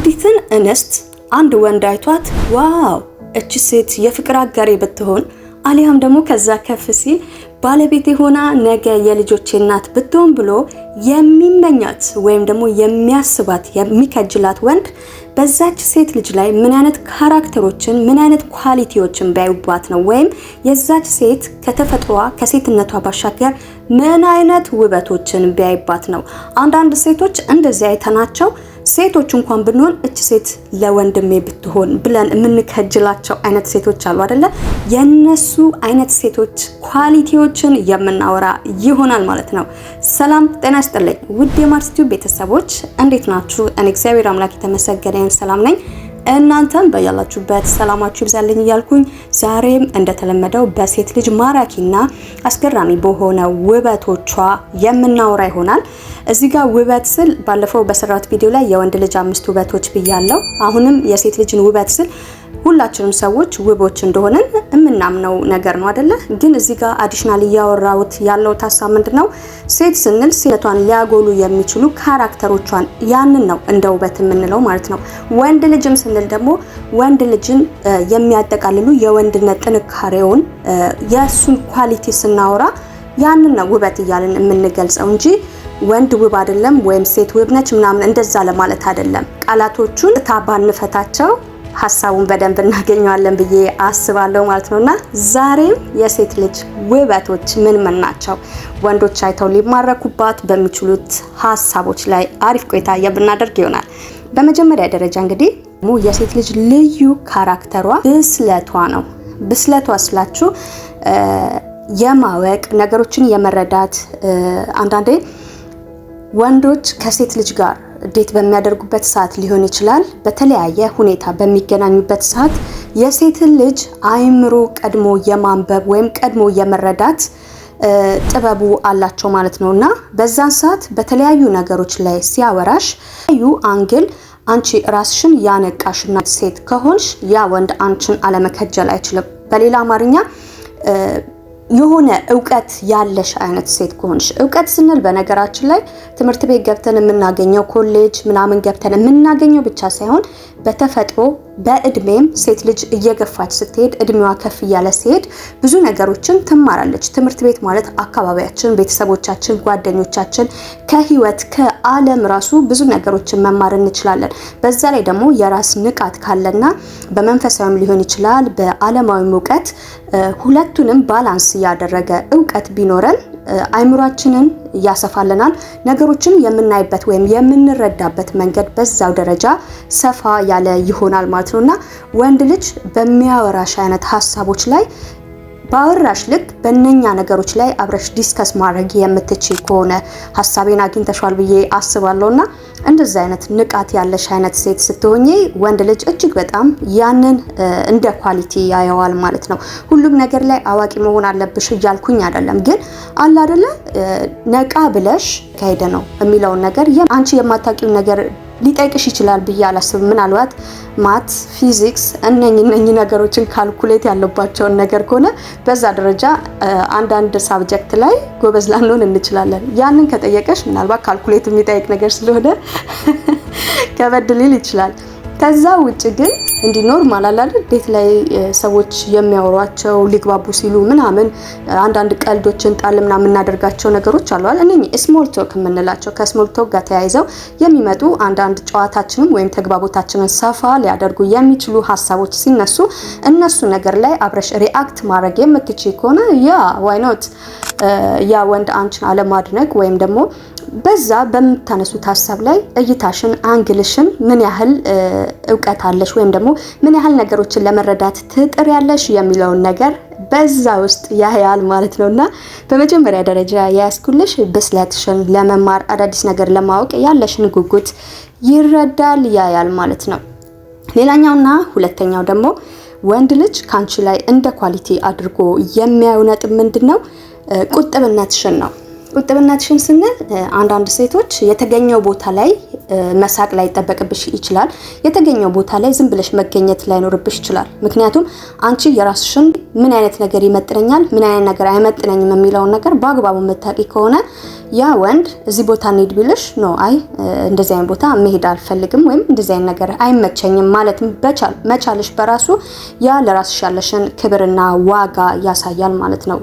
አንዲትን እንስት አንድ ወንድ አይቷት "Wow፣ እቺ ሴት የፍቅር አጋሬ ብትሆን፣ አሊያም ደግሞ ከዛ ከፍ ሲል ባለቤቴ ሆና ነገ የልጆቼ እናት ብትሆን" ብሎ የሚመኛት ወይም ደግሞ የሚያስባት፣ የሚከጅላት ወንድ በዛች ሴት ልጅ ላይ ምን አይነት character ኦችን፣ ምን አይነት quality ዎችን ቢያዩባት ነው? ወይም የዛች ሴት ከተፈጥሯ ከሴትነቷ ባሻገር ምን አይነት ውበቶችን ቢያይባት ነው? አንዳንድ ሴቶች እንደዚህ አይተናቸው፣ ሴቶች እንኳን ብንሆን "እች ሴት ለወንድሜ ብትሆን" ብለን የምንከጅላቸው አይነት ሴቶች አሉ አይደለ? የነሱ አይነት ሴቶች quality ዎችን የምናወራ ይሆናል ማለት ነው። ሰላም ጤና ይስጥልኝ ውድ የማርስ ቲዩብ ቤተሰቦች፣ እንዴት ናችሁ? እኔ እግዚአብሔር አምላክ የተመሰገነ ይሁን ሰላም ነኝ። እናንተም በያላችሁበት ሰላማችሁ ይብዛልኝ እያልኩኝ ዛሬም እንደተለመደው በሴት ልጅ ማራኪና አስገራሚ በሆነ ውበቶቿ የምናወራ ይሆናል። እዚህ ጋር ውበት ስል ባለፈው በሰራሁት ቪዲዮ ላይ የወንድ ልጅ አምስት ውበቶች ብያለሁ። አሁንም የሴት ልጅን ውበት ስል ሁላችንም ሰዎች ውቦች እንደሆነን የምናምነው ነገር ነው አይደለ? ግን እዚህ ጋር additional እያወራሁት ያለው ሀሳብ ምንድን ነው? ሴት ስንል ሴቷን ሊያጎሉ የሚችሉ character ኦቿን፣ ያንን ነው እንደ ውበት የምንለው ማለት ነው። ወንድ ልጅም ስንል ደግሞ ወንድ ልጅን የሚያጠቃልሉ የወንድነት ጥንካሬውን፣ የእሱን quality ስናወራ ያንን ነው ውበት እያልን የምንገልጸው እንጂ ወንድ ውብ አይደለም ወይም ሴት ውብ ነች ምናምን እንደዛ ለማለት አይደለም። ቃላቶቹን ባንፈታቸው ሀሳቡን በደንብ እናገኘዋለን ብዬ አስባለሁ ማለት ነው። እና ዛሬም የሴት ልጅ ውበቶች ምን ምን ናቸው? ወንዶች አይተው ሊማረኩባት በሚችሉት ሀሳቦች ላይ አሪፍ ቆይታ የምናደርግ ይሆናል። በመጀመሪያ ደረጃ እንግዲህ የሴት ልጅ ልዩ character ሯ ብስለቷ ነው። ብስለቷ ስላችሁ የማወቅ፣ ነገሮችን የመረዳት። አንዳንዴ ወንዶች ከሴት ልጅ ጋር date በሚያደርጉበት ሰዓት ሊሆን ይችላል፣ በተለያየ ሁኔታ በሚገናኙበት ሰዓት የሴትን ልጅ አይምሮ ቀድሞ የማንበብ ወይም ቀድሞ የመረዳት ጥበቡ አላቸው ማለት ነው። እና በዛን ሰዓት በተለያዩ ነገሮች ላይ ሲያወራሽ ዩ angle አንቺ ራስሽን ያነቃሽና ሴት ከሆንሽ ያ ወንድ አንቺን አለመከጀል አይችልም። በሌላ አማርኛ የሆነ እውቀት ያለሽ አይነት ሴት ከሆንሽ፣ እውቀት ስንል በነገራችን ላይ ትምህርት ቤት ገብተን የምናገኘው፣ ኮሌጅ ምናምን ገብተን የምናገኘው ብቻ ሳይሆን በተፈጥሮ በእድሜም ሴት ልጅ እየገፋች ስትሄድ፣ እድሜዋ ከፍ እያለ ሲሄድ ብዙ ነገሮችን ትማራለች። ትምህርት ቤት ማለት አካባቢያችን፣ ቤተሰቦቻችን፣ ጓደኞቻችን፣ ከህይወት ከዓለም ራሱ ብዙ ነገሮችን መማር እንችላለን። በዛ ላይ ደግሞ የራስ ንቃት ካለና በመንፈሳዊም ሊሆን ይችላል፣ በዓለማዊም እውቀት፣ ሁለቱንም balance ያደረገ እውቀት ቢኖረን አይምሯችንን ያሰፋልናል። ነገሮችን የምናይበት ወይም የምንረዳበት መንገድ በዛው ደረጃ ሰፋ ያለ ይሆናል ማለት ነው። እና ወንድ ልጅ በሚያወራሽ አይነት ሀሳቦች ላይ፣ ባወራሽ ልክ በእነኛ ነገሮች ላይ አብረሽ discuss ማድረግ የምትችይ ከሆነ ሀሳቤን አግኝተሻል ብዬ አስባለሁ። እና እንደዚህ አይነት ንቃት ያለሽ አይነት ሴት ስትሆኚ ወንድ ልጅ እጅግ በጣም ያንን እንደ quality ያየዋል ማለት ነው። ሁሉም ነገር ላይ አዋቂ መሆን አለብሽ እያልኩኝ አይደለም፣ ግን አለ አይደለ ነቃ ብለሽ ከሄደ ነው የሚለውን ነገር፣ አንቺ የማታውቂውን ነገር ሊጠይቅሽ ይችላል ብዬ አላስብም። ምናልባት math፣ ፊዚክስ እነኝ ነገሮችን calculate ያለባቸውን ነገር ከሆነ በዛ ደረጃ አንዳንድ subject ላይ ጎበዝ ላንሆን እንችላለን። ያንን ከጠየቀሽ ምናልባት calculate የሚጠይቅ ነገር ስለሆነ ከበድ ሊል ይችላል። ከዛ ውጭ ግን እንዲህ normal አለ አይደል date ላይ ሰዎች የሚያወሯቸው፣ ሊግባቡ ሲሉ ምናምን አንዳንድ ቀልዶችን ጣል ምናምን የምናደርጋቸው ነገሮች አሉ አይደል? እነኚህ small talk የምንላቸው፣ ከ small talk ጋር ተያይዘው የሚመጡ አንዳንድ ጨዋታችንን ወይም ተግባቦታችንን ሰፋ ሊያደርጉ የሚችሉ ሀሳቦች ሲነሱ እነሱ ነገር ላይ አብረሽ react ማድረግ የምትችይ ከሆነ yeah, why not? ያ ወንድ አንቺን አለማድነቅ ወይም ደግሞ በዛ በምታነሱት ሀሳብ ላይ እይታሽን፣ angle ሽን፣ ምን ያህል እውቀት አለሽ ወይም ደግሞ ምን ያህል ነገሮችን ለመረዳት ትጥሪያለሽ የሚለውን ነገር በዛ ውስጥ ያያል ማለት ነው። እና በመጀመሪያ ደረጃ የያዝኩልሽ ብስለትሽን፣ ለመማር፣ አዳዲስ ነገር ለማወቅ ያለሽን ጉጉት ይረዳል፣ ያያል ማለት ነው። ሌላኛውና ሁለተኛው ደግሞ ወንድ ልጅ ካንቺ ላይ እንደ quality አድርጎ የሚያየው ነጥብ ምንድን ነው? ቁጥብነትሽን ነው። ቁጥብነትሽን ስንል አንዳንድ ሴቶች የተገኘው ቦታ ላይ መሳቅ ላይጠበቅብሽ ይችላል። የተገኘው ቦታ ላይ ዝም ብለሽ መገኘት ላይኖርብሽ ይችላል። ምክንያቱም አንቺ የራስሽን ምን አይነት ነገር ይመጥነኛል፣ ምን አይነት ነገር አይመጥነኝም የሚለውን ነገር በአግባቡ የምታውቂ ከሆነ ያ ወንድ እዚህ ቦታ እንሂድ ቢልሽ no፣ አይ፣ እንደዚህ አይነት ቦታ መሄድ አልፈልግም ወይም እንደዚህ አይነት ነገር አይመቸኝም ማለት መቻልሽ በራሱ ያ ለራስሽ ያለሽን ክብርና ዋጋ ያሳያል ማለት ነው።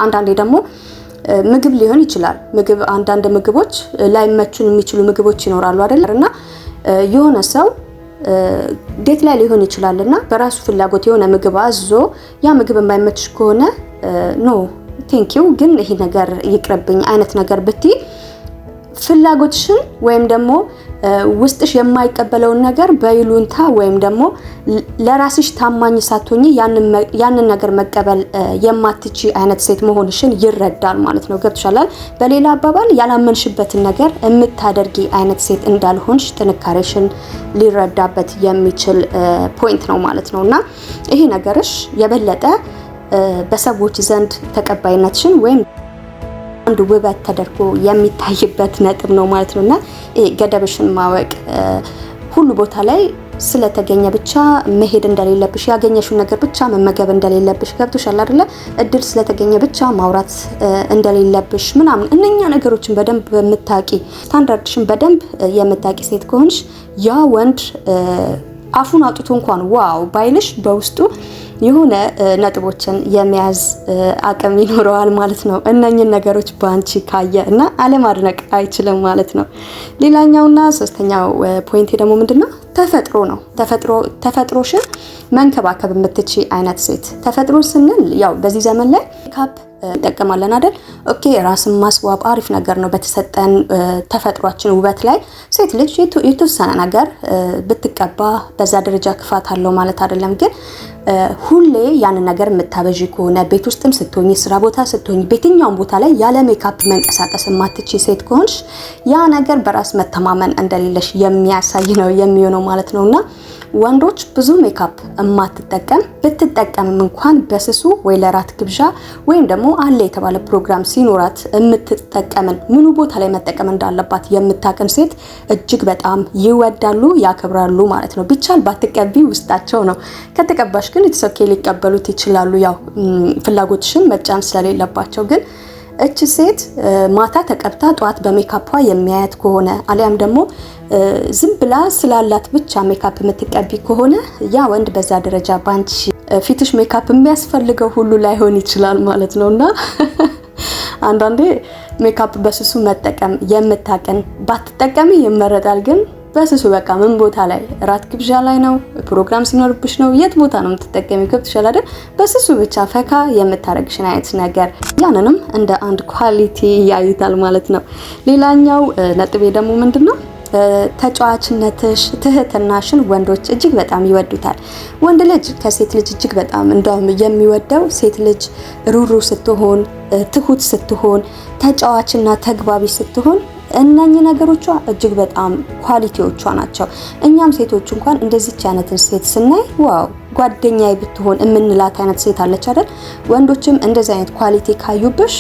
አንዳንዴ ደግሞ ምግብ ሊሆን ይችላል። ምግብ፣ አንዳንድ ምግቦች ላይመቹን የሚችሉ ምግቦች ይኖራሉ አይደል? እና የሆነ ሰው date ላይ ሊሆን ይችላል እና በራሱ ፍላጎት የሆነ ምግብ አዞ ያ ምግብ የማይመችሽ ከሆነ "No, thank you፣ ግን ይሄ ነገር ይቅርብኝ" አይነት ነገር ብትይ ፍላጎትሽን ወይም ደግሞ ውስጥሽ የማይቀበለውን ነገር በይሉንታ ወይም ደግሞ ለራስሽ ታማኝ ሳትሆኚ ያንን ነገር መቀበል የማትችይ አይነት ሴት መሆንሽን ይረዳል ማለት ነው። ገብቶሻል? በሌላ አባባል ያላመንሽበትን ነገር የምታደርጊ አይነት ሴት እንዳልሆንሽ ጥንካሬሽን ሊረዳበት የሚችል point ነው ማለት ነው። እና ይሄ ነገርሽ የበለጠ በሰዎች ዘንድ ተቀባይነትሽን ወይም አንድ ውበት ተደርጎ የሚታይበት ነጥብ ነው ማለት ነው። እና ይሄ ገደብሽን ማወቅ፣ ሁሉ ቦታ ላይ ስለተገኘ ብቻ መሄድ እንደሌለብሽ፣ ያገኘሽውን ነገር ብቻ መመገብ እንደሌለብሽ፣ ገብቶሻል አይደለ? እድል ስለተገኘ ብቻ ማውራት እንደሌለብሽ ምናምን እነኛ ነገሮችን በደንብ የምታቂ፣ ስታንዳርድሽን በደንብ የምታቂ ሴት ከሆንሽ ያ ወንድ አፉን አውጥቶ እንኳን wow ባይልሽ በውስጡ የሆነ ነጥቦችን የመያዝ አቅም ይኖረዋል ማለት ነው። እነኝን ነገሮች በአንቺ ካየ እና አለማድነቅ አይችልም ማለት ነው። ሌላኛውና ሶስተኛው point ኤ ደግሞ ምንድነው? ተፈጥሮ ነው። ተፈጥሮሽን መንከባከብ የምትችይ አይነት ሴት። ተፈጥሮ ስንል ያው በዚህ ዘመን ላይ ሜካፕ እንጠቀማለን አይደል? Okay፣ ራስን ማስዋብ አሪፍ ነገር ነው። በተሰጠን ተፈጥሯችን ውበት ላይ ሴት ልጅ የተወሰነ ነገር ብትቀባ በዛ ደረጃ ክፋት አለው ማለት አይደለም። ግን ሁሌ ያንን ነገር የምታበዢ ከሆነ፣ ቤት ውስጥም ስትሆኝ፣ ስራ ቦታ ስትሆኝ፣ በየትኛውም ቦታ ላይ ያለ ሜካፕ መንቀሳቀስ የማትችይ ሴት ከሆንሽ ያ ነገር በራስ መተማመን እንደሌለሽ የሚያሳይ ነው የሚሆነው ማለት ነው። እና ወንዶች ብዙ ሜካፕ የማትጠቀም፣ ብትጠቀምም እንኳን በስሱ ወይ ለራት ግብዣ ወይም ደግሞ አለ የተባለ ፕሮግራም ሲኖራት የምትጠቀምን፣ ምኑ ቦታ ላይ መጠቀም እንዳለባት የምታቅን ሴት እጅግ በጣም ይወዳሉ፣ ያከብራሉ ማለት ነው። ቢቻል ባትቀቢ ውስጣቸው ነው። ከተቀባሽ ግን it's okay፣ ሊቀበሉት ይችላሉ። ያው ፍላጎትሽን መጫን ስለሌለባቸው። ግን እች ሴት ማታ ተቀብታ ጠዋት በሜካፏ የሚያያት ከሆነ አሊያም ደግሞ ዝም ብላ ስላላት ብቻ ሜካፕ የምትቀቢ ከሆነ ያ ወንድ በዛ ደረጃ ባንቺ ፊትሽ ሜካፕ የሚያስፈልገው ሁሉ ላይሆን ይችላል ማለት ነው። እና አንዳንዴ ሜካፕ በስሱ መጠቀም የምታቅን ባትጠቀሚ ይመረጣል። ግን በስሱ በቃ ምን ቦታ ላይ፣ እራት ግብዣ ላይ ነው፣ ፕሮግራም ሲኖርብሽ ነው፣ የት ቦታ ነው የምትጠቀሚ? ገብቶሻል አይደል? በስሱ ብቻ ፈካ የምታረግሽን አይነት ነገር ያንንም እንደ አንድ quality ያዩታል ማለት ነው። ሌላኛው ነጥቤ ደግሞ ምንድን ነው? ተጫዋችነትሽ፣ ትህትናሽን ወንዶች እጅግ በጣም ይወዱታል። ወንድ ልጅ ከሴት ልጅ እጅግ በጣም እንደውም የሚወደው ሴት ልጅ ሩህሩህ ስትሆን፣ ትሁት ስትሆን፣ ተጫዋችና ተግባቢ ስትሆን እነኚህ ነገሮቿ እጅግ በጣም quality ዎቿ ናቸው። እኛም ሴቶች እንኳን እንደዚች አይነትን ሴት ስናይ wow፣ ጓደኛዬ ብትሆን የምንላት አይነት ሴት አለች አይደል? ወንዶችም እንደዚህ አይነት quality ካዩብሽ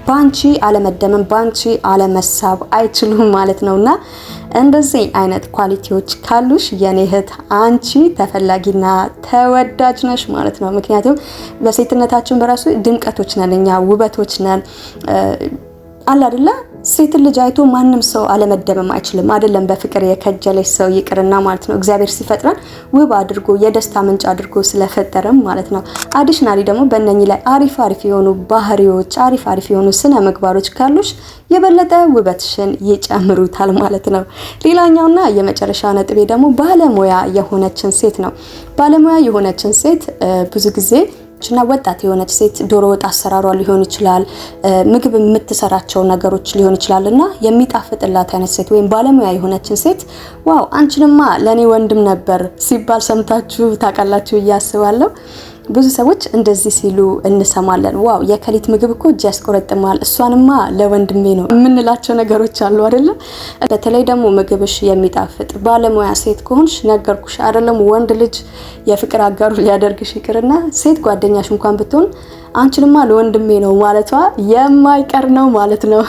ባንቺ አለመደመም፣ ባንቺ አለመሳብ አይችሉም ማለት ነውና እንደዚህ አይነት quality ዎች ካሉሽ የኔ እህት አንቺ ተፈላጊና ተወዳጅ ነሽ ማለት ነው። ምክንያቱም በሴትነታችን በራሱ ድምቀቶች ነን፣ እኛ ውበቶች ነን። አለ አይደለ? ሴትን ልጅ አይቶ ማንም ሰው አለመደመም አይችልም። አይደለም በፍቅር የከጀለች ሰው ይቅርና ማለት ነው። እግዚአብሔር ሲፈጥረን ውብ አድርጎ፣ የደስታ ምንጭ አድርጎ ስለፈጠረም ማለት ነው። Additionally ደግሞ በእነኚህ ላይ አሪፍ አሪፍ የሆኑ ባህሪዎች፣ አሪፍ አሪፍ የሆኑ ስነ ምግባሮች ካሉሽ የበለጠ ውበትሽን ይጨምሩታል ማለት ነው። ሌላኛውና የመጨረሻ ነጥቤ ደግሞ ባለሙያ የሆነችን ሴት ነው። ባለሙያ የሆነችን ሴት ብዙ ጊዜ እና ወጣት የሆነች ሴት ዶሮ ወጥ አሰራሯ ሊሆን ይችላል፣ ምግብ የምትሰራቸው ነገሮች ሊሆን ይችላል እና የሚጣፍጥላት አይነት ሴት ወይም ባለሙያ የሆነችን ሴት "Wow፣ አንቺንማ ለእኔ ወንድም ነበር" ሲባል ሰምታችሁ ታውቃላችሁ ብዬ አስባለሁ። ብዙ ሰዎች እንደዚህ ሲሉ እንሰማለን። "Wow፣ የከሊት ምግብ እኮ እጅ ያስቆረጥማል፣ እሷንማ ለወንድሜ ነው" የምንላቸው ነገሮች አሉ አይደለም? በተለይ ደግሞ ምግብሽ የሚጣፍጥ ባለሙያ ሴት ከሆንሽ፣ ነገርኩሽ አይደለም፣ ወንድ ልጅ የፍቅር አጋሩ ሊያደርግሽ ይቅርና ሴት ጓደኛሽ እንኳን ብትሆን አንቺንማ ለወንድሜ ነው ማለቷ የማይቀር ነው ማለት ነው።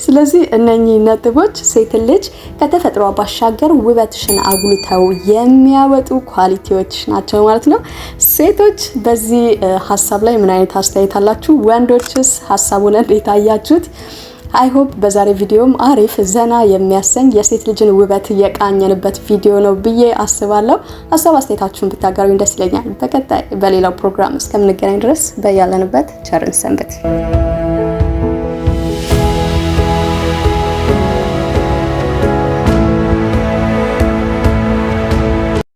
ስለዚህ እነኚህ ነጥቦች ሴት ልጅ ከተፈጥሯ ባሻገር ውበትሽን አጉልተው የሚያወጡ quality ዎች ናቸው ማለት ነው። ሴቶች በዚህ ሀሳብ ላይ ምን አይነት አስተያየት አላችሁ? ወንዶችስ ሀሳቡን እንዴት አያችሁት? I hope በዛሬ ቪዲዮም አሪፍ ዘና የሚያሰኝ የሴት ልጅን ውበት የቃኘንበት ቪዲዮ ነው ብዬ አስባለሁ። ሀሳብ አስተያየታችሁን ብታጋሩኝ ደስ ይለኛል። በቀጣይ በሌላው ፕሮግራም እስከምንገናኝ ድረስ በያለንበት ቸር እንሰንብት።